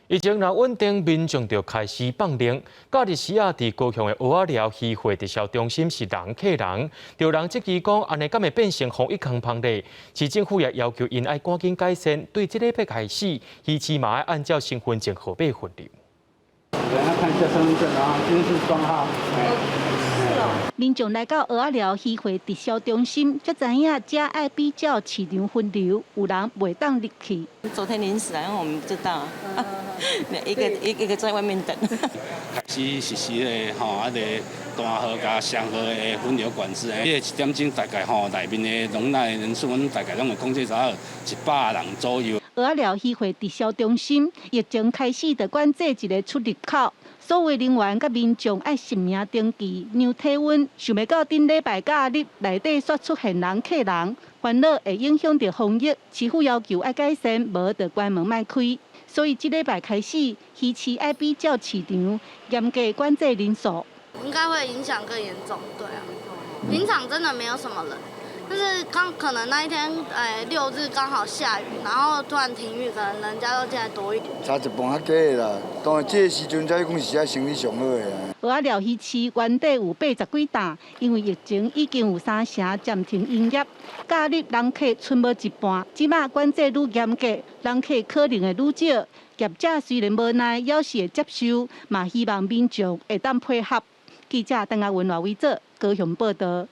疫情若穩定，民眾就開始放量。假日時仔，佇高雄的蚵仔寮漁貨直銷中心是人客人，就有人質疑講，按呢敢會變成防疫空芳咧？市政府也要求𪜶愛趕緊改善，對這禮拜開始，魚市嘛愛按照身份證號碼分流。等下看一下身份證啊，這是雙號。民眾來到蚵仔寮漁貨直銷中心，才知影遮愛比照市場分流，有人袂當入去。昨天臨時來，我們不知道，一個一個一個在外面等。開始實施的吼，啊個單號佮雙號的分流管制，彼個一點鐘大概吼內面的容納的人數，阮大概攏會控制在100人左右。蚵仔寮漁貨直銷中心疫情開始就管制一个出入口，所有人員佮民眾愛實名登記、量體溫。想袂到頂禮拜假日內底煞出現人客人，煩惱會影響著防疫，市府要求愛改善，無就關門莫開。所以這禮拜開始，魚市愛比照市場嚴格管制人數。應該會影響更嚴重，對啊。平常真的沒有什麼人。但是剛可能那一天，六日剛好下雨，然後突然停雨，可能人家都進來多一點。差一半較低啦，當然這個時陣才講是遮生意上好的。蚵仔寮魚市原底有80幾擔，因為疫情已經有三成暫停營業。假日人客賰無一半，這馬管制愈嚴格，人客可能會愈少。業者雖然無奈，猶是會接受，嘛希望民眾會當配合。記者鄧亞文、賴偉哲高雄報道。